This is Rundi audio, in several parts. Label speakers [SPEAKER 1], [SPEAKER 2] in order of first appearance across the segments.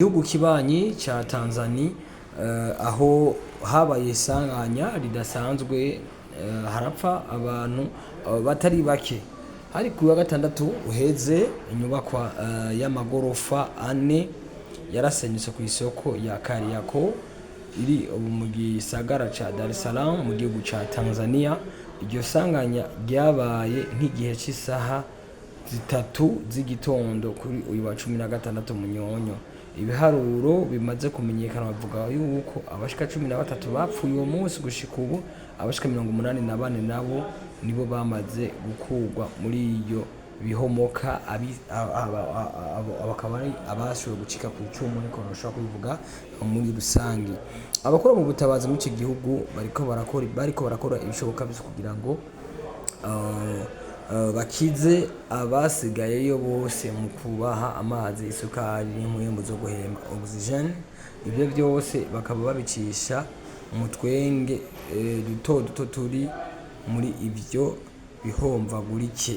[SPEAKER 1] Gihugu kibanyi ca Tanzania, aho habaye isanganya ridasanzwe, harapfa abantu batari bake. Hari ku wa gatandatu uheze, inyubakwa y'amagorofa ane yarasenyutse ku isoko ya Kariakoo iri ubu mu gisagara ca Dar es Salaam mu gihugu ca Tanzania. Iryo sanganya ryabaye nk'igihe c'isaha 3 z'igitondo kuri uyu wa 16 Munyonyo. Ibiharuro bimaze kumenyekana bavuga yuko abashika 13 bapfuye uwo munsi. Gushika ubu abashika 84 nabo nibo bamaze gukurwa muri iyo bihomoka, abo bakaba ari abashoboye gucika ku icumu, niko bashobora kubivuga muri rusange. Abakora mu butabazi muri ico gihugu bariko barakora ibishoboka byose kugira ngo bakize abasigayeyo bose mu kubaha amazi, isukari n'impwemu zo guhema, oxygen. Ibyo byose bakaba babicisha mu twenge duto duto turi muri ivyo bihomvagurike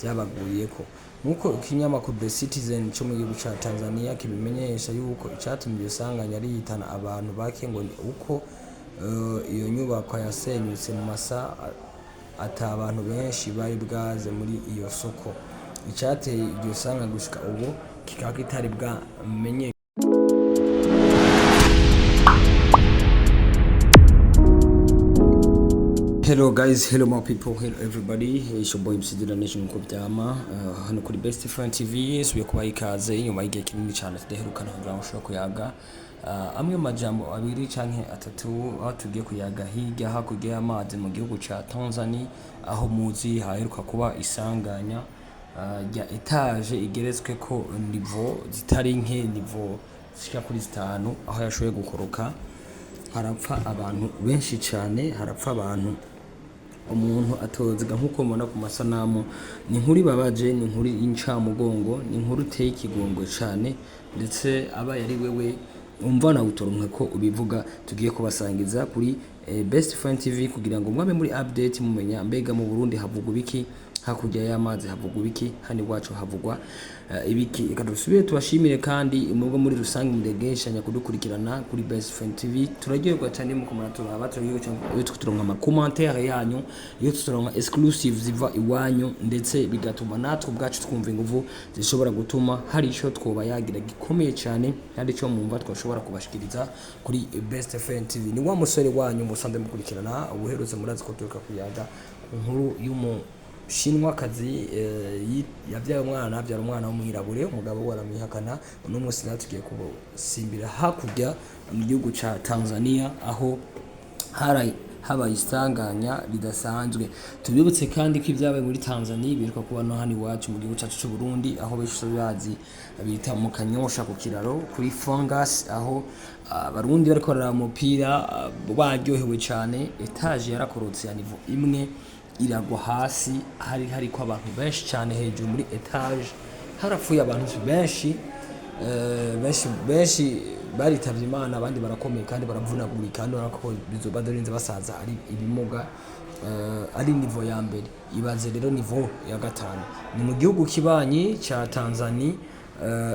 [SPEAKER 1] vyabaguyeko, nkuko ikinyamakuru The Citizen co mu gihugu ca Tanzania kibimenyesha yuko icatumye iryo sanganya rihitana abantu bake ngo ni uko iyo nyubakwa yasenyutse mu masaha ata bantu benshi bari bwaze muri iyo soko. Icateye iryo sanganya gushika ubu kikaba kitari bwamenyekane. Hello guys, hello my people, hello everybody. It's your boy MC Dula Nation nkuko vyama hano kuri Best Friend TV. Subiye kubaha ikaze inyuma y'igihe kinini cyane tudaherukana kugira ngo ushobore kuyaga amwe mu majambo abiri canke atatu, aho tugiye kuyaga hirya hakurya y'amazi mu gihugu ca Tanzania, aho muzi haheruka kuba isanganya rya étage igeretsweko niveau zitari nke, niveau zishika kuri zitanu, aho yashoboye gukoroka harapfa abantu benshi cyane, harapfa abantu umuntu atoziga nk'uko mubona ku masanamu. Ni inkuru ibabaje, ni inkuru y'incamugongo, ni inkuru iteye ikigongwe cyane, ndetse abaye ari wewe umva nawe utoronka ko ubivuga. Tugiye kubasangiza kuri Best Friend TV kugira ngo mwabe muri update, mumenya mbega mu Burundi havugwa ibiki, hakurya y'amazi havugwa ibiki, hano iwacu havugwa ibiki. Reka dusubire tubashimire kandi mwebwe muri rusange mudegeshanya kudukurikirana kuri Best Friend TV. Turaryoherwa cyane muko muraturaba, turaryoherwa cyane iyo turonka ama commentaire yanyu, iyo turonka exclusive ziva iwanyu, ndetse bigatuma natwe ubwacu twumva inguvu zishobora gutuma hari ico twoba yagira gikomeye cyane, hari ico mwumva twashobora kubashikiriza kuri Best Friend TV. Ni wa musore wanyu musanze mukurikirana ubuherutse. Murazi ko turuka kuyaga ku nkuru y'umu shinwakazi yabyaye umwana, abyara umwana w'umwirabure, umugabo we aramwihakana. Uno munsi nawe tugiye kusimbira hakurya mu gihugu ca Tanzania, aho habaye isanganya ridasanzwe. Tubibutse kandi ko ibyabaye muri Tanzania biheruka kuba no hano iwacu mu gihugu cyacu cy'u Burundi, aho benshi bazi bita mu Kanyosha ku kiraro kuri Fungas, aho Abarundi bariko bararaba umupira, baryohewe cyane, étage yarakorotse ya niveau imwe iragwa hasi. Hari hariko abantu benshi cyane hejuru muri étage, harapfuye abantu benshi, benshi benshi baritavye Imana, abandi barakomeye kandi baravunagurika, kandi urabona ko badorinze basaza ari ibimuga. Ari niveau ya mbere, ibaze rero niveau ya gatanu. Ni mu gihugu kibanyi ca Tanzania,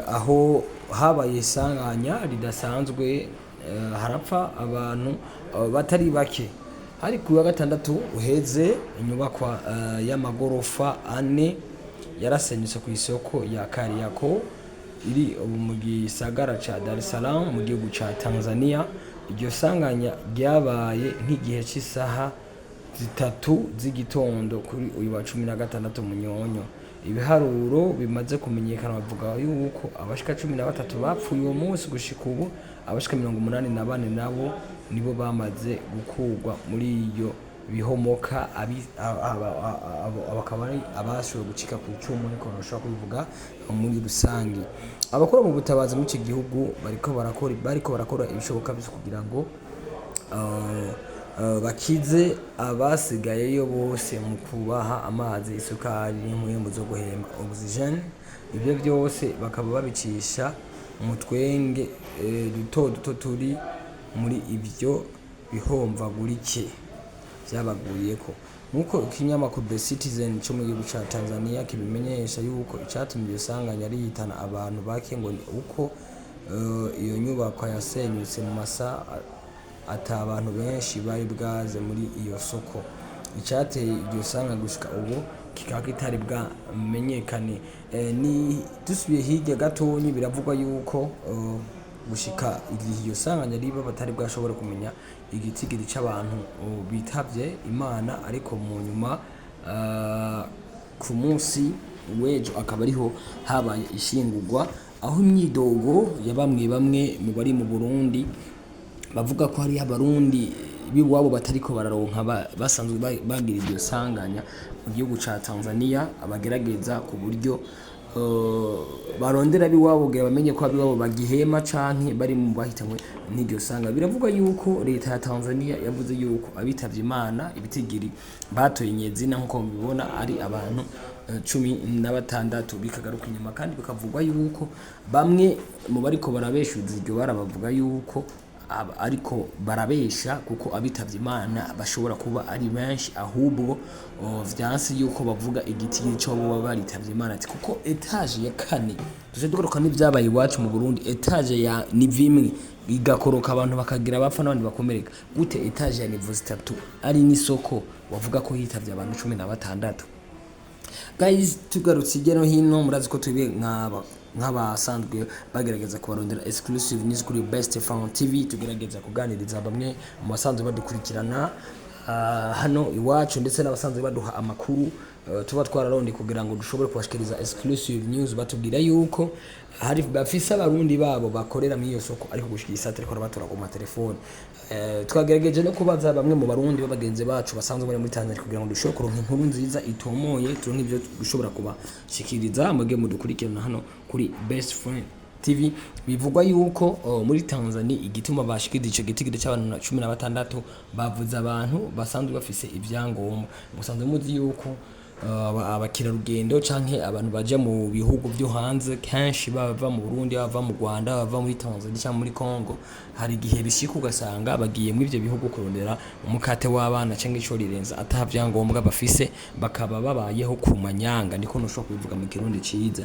[SPEAKER 1] aho habaye isanganya ridasanzwe, harapfa abantu batari bake. Hari ku wa gatandatu uheze, inyubakwa y'amagorofa ane yarasenyutse ku isoko ya Kariakoo iri ubu mu gisagara ca Dar es Salaam mu gihugu ca Tanzania. Iryo sanganya ryabaye nk'igihe c'isaha 3 z'igitondo kuri uyu wa 16 Munyonyo. Ibiharuro bimaze kumenyekana bavuga yuko abashika 13 bapfuye uwo munsi. Gushika ubu abashika 84 nabo nibo bamaze gukurwa muri iyo bihomoka, abo bakaba ari abashoboye gucika ku icumu, niko bashobora kubivuga muri rusange. Abakora mu butabazi muri ico gihugu bariko barakora ibishoboka byose kugira ngo bakize abasigayeyo bose mu kubaha amazi, isukari n'impwemu zo guhema, oxygen. Ibyo byose bakaba babicisha mu twenge duto duto turi muri ivyo bihomvagurike vyabaguyeko, nkuko ikinyamakuru The Citizen co mu gihugu ca Tanzania kibimenyesha yuko icatumye iryo sanganya rihitana abantu bake ngo ni uko iyo nyubakwa yasenyutse mu masaha ata bantu benshi bari bwaze muri iyo soko. Icateye iryo sanga gushika ubu kikaba kitari bwamenyekane. Ni dusubiye hirya gatonyi, biravugwa yuko gushika igihe iyo sanganya riba batari bwashobora kumenya igitigiri c'abantu bitavye Imana, ariko mu nyuma ku munsi w'ejo akaba ariho habaye ishingurwa, aho imyidogo ya bamwe bamwe mu bari mu Burundi bavuga ko hariho Abarundi b'iwabo batariko bararonka basanzwe bagira iryo sanganya mu gihugu ca Tanzania, abagerageza ku buryo barondera ab'iwabo kugira bamenye ko ab'iwabo bagihema canke bari mu bahitanywe n'iryo sanga. Biravugwa yuko leta ya Tanzania yavuze yuko abitavye Imana ibitigiri batoye nyezina, nkuko mubibona, ari abantu 16. Bikagaruka inyuma kandi bikavugwa yuko bamwe mu bariko barabeshuza iryo bara bavuga yuko ariko barabesha, kuko abitavye Imana bashobora kuba ari benshi, ahubwo vyanse yuko bavuga igitigiri co boba baritavye Imana, ati kuko étage ya kane, tuje tugaruka n'ivyabaye iwacu mu Burundi, étage ya niveau imwe igakoroka, abantu bakagira bapfa n'abandi bakomereka, gute étage ya niveau 3 ari n'isoko wavuga ko hitavye abantu 16? Guys, tugarutse hirya no hino, murazi ko twebwe nk'abasanzwe bagerageza kubarondera exclusive news kuri Best Fan TV, tugerageza kuganiriza bamwe mu basanzwe badukurikirana hano iwacu, ndetse n'abasanzwe baduha amakuru tuba twararonde kugira ngo dushobore kubashikiriza exclusive news. Batubwira yuko hari bafise Abarundi babo bakorera muri iyo soko, ariko gushika iyi ariko batora ku matelefone. Twagerageje no kubaza bamwe mu Barundi b'abagenzi bacu basanzwe bari muri Tanzania kugira ngo dushobore kuronka inkuru nziza itomoye, turonke ibyo dushobora kubashikiriza muge mudukurikirana hano kuri Best Friend TV. Bivugwa yuko muri Tanzania igituma bashikiriza ico gitigiri c'abantu 16, bavuze abantu basanzwe bafise ivyangombwa. Musanzwe muzi yuko abakerarugendo canke abantu baja mu bihugu vyo hanze kenshi bava mu Burundi, bava mu Rwanda, bava muri Tanzania canke muri Congo, hari igihe bishika ugasanga bagiye muri ivyo bihugu kurondera umukate w'abana canke ico rirenza, ata vyangombwa bafise, bakaba babayeho ku manyanga, niko noshobora kubivuga mu Kirundi ciza.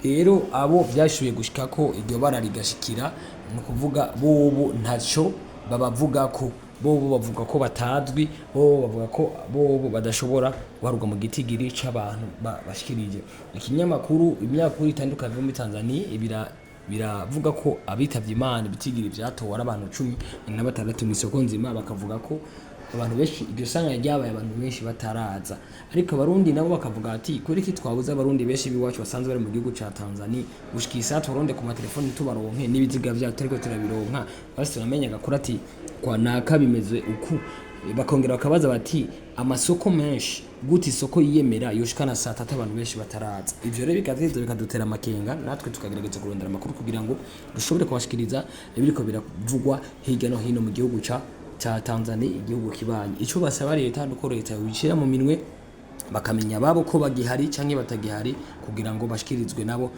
[SPEAKER 1] Rero abo vyashoboye gushika ko iryo bara rigashikira, ni ukuvuga bobo ntaco babavugako, bobo bavuga ko batazwi, bobo bavuga ko bobo badashobora guharurwa mu gitigiri c'abantu bashikirije ikinyamakuru. Ibinyamakuru bitandukanye vyo muri Tanzania biravuga ko abitavye Imana ibitigiri vyatowe ari abantu 16 mw'isoko nzima. Bakavuga ko abantu benshi iryo sanganya ryabaye abantu benshi bataraza, ariko Abarundi nabo bakavuga ati kuri iki twabuze Abarundi benshi b'iwacu basanzwe bari mu gihugu ca Tanzania, gushika iyi saha tubaronde ku matelefoni tubaronke, n'ibiziga vyacu turiko turabironka, basi tunamenye agakuru ati kwa naka bimeze uku. Bakongera bakabaza bati amasoko menshi gute isoko yiyemera yoshikana saa 3 abantu benshi bataraza? Ivyo rero bikateza bikadutera amakenga, natwe tukagerageza kurondera amakuru kugira ngo dushobore kubashikiriza ibiriko biravugwa hirya no hino mu gihugu ca Tanzania, igihugu kibanyi. Ico basaba leta nuko leta yobishira mu minwe, bakamenya ababo ko bagihari canke batagihari, kugira ngo bashikirizwe nabo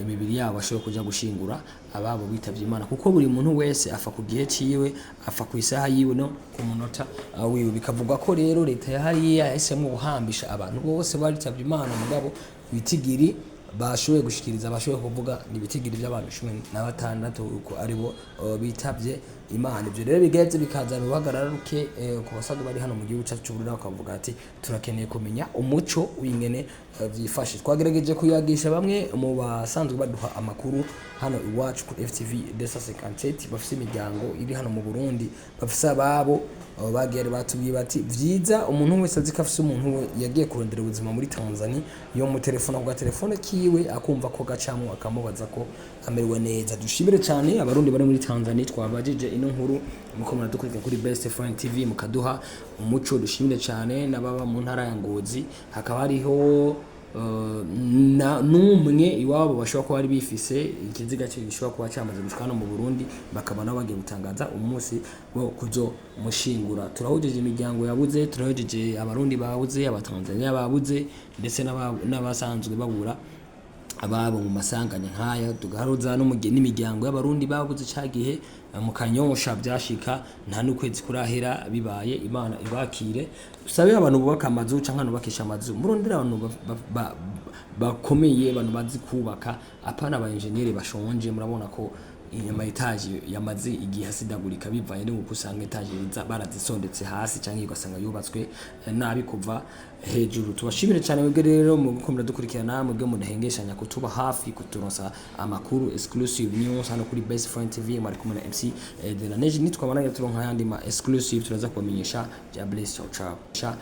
[SPEAKER 1] imibiri yabo, bashobore kuja gushingura ababo bitavye Imana, kuko buri muntu wese afa ku gihe ciwe, afa ku isaha yiwe no ku munota wiwe. Bikavugwa ko rero leta ya hariya yahisemwo guhambisha abantu bose baritavye Imana, mugabo ibitigiri bashoboye gushikiriza, bashoboye kuvuga, ni ibitigiri by'abantu 16 uko aribo bitavye Imana. Ivyo rero bigaheze bikazana uruhagarara ruke ku basanzwe bari hano mu gihugu cyacu c'Uburundi, bakavuga ati turakeneye kumenya umuco w'ingene vyifashe. Twagerageje kuyagisha bamwe mu basanzwe baduha amakuru hano iwacu kuri FTV 257, bafise imiryango iri hano mu Burundi, bafise ababo bagiye batubwiye bati vyiza umuntu wese azi ko afise umuntu we yagiye kurondera ubuzima muri Tanzania, yo mu telefone ku gatelefone kiwe akumva ko gacamwo, akamubaza ko amerewe neza. Dushimire cyane Abarundi bari muri Tanzania twabajije ino nkuru, muko muradukurikira kuri Best Friend TV mukaduha umuco. Dushimire cyane n'ababa mu ntara ya Ngozi, hakaba hariho n'umwe iwabo bashobora kuba bari bifise ikiziga cye gishobora kuba cyamaze gushika hano mu Burundi, bakaba nabo bagiye gutangaza umunsi wo kuzomushingura. Turahujeje imiryango yabuze, turahujeje Abarundi babuze, Abatanzania babuze, ndetse n'abasanzwe babura ababo mu masanganya nk'aya. Tugaharuza n'imiryango y'Abarundi babuze ca gihe mu Kanyosha byashika nta n'ukwezi kurahera bibaye. Imana ibakire. Dusabe abantu bubaka amazu canke abantu bubakisha amazu, murondere abantu bakomeye, abantu bazi kubaka, apana aba engineer bashonje. Murabona ko Inyama étage yamaze igihe asidagurika, bivanye n'uko usanga étage barazisondetse hasi, cyangwa ugasanga yubatswe nabi kuva hejuru. Tubashimire cyane mwebwe rero mu gukomeza dukurikirana, mwebwe mudahengeshanya kutuba hafi, kuturonsa amakuru exclusive news hano kuri Best Friend TV. Mwari kumwe na MC de la Neige. Nitwabona turonka ayandi ma exclusive, turaza kubamenyesha. Bya bless, ciao ciao.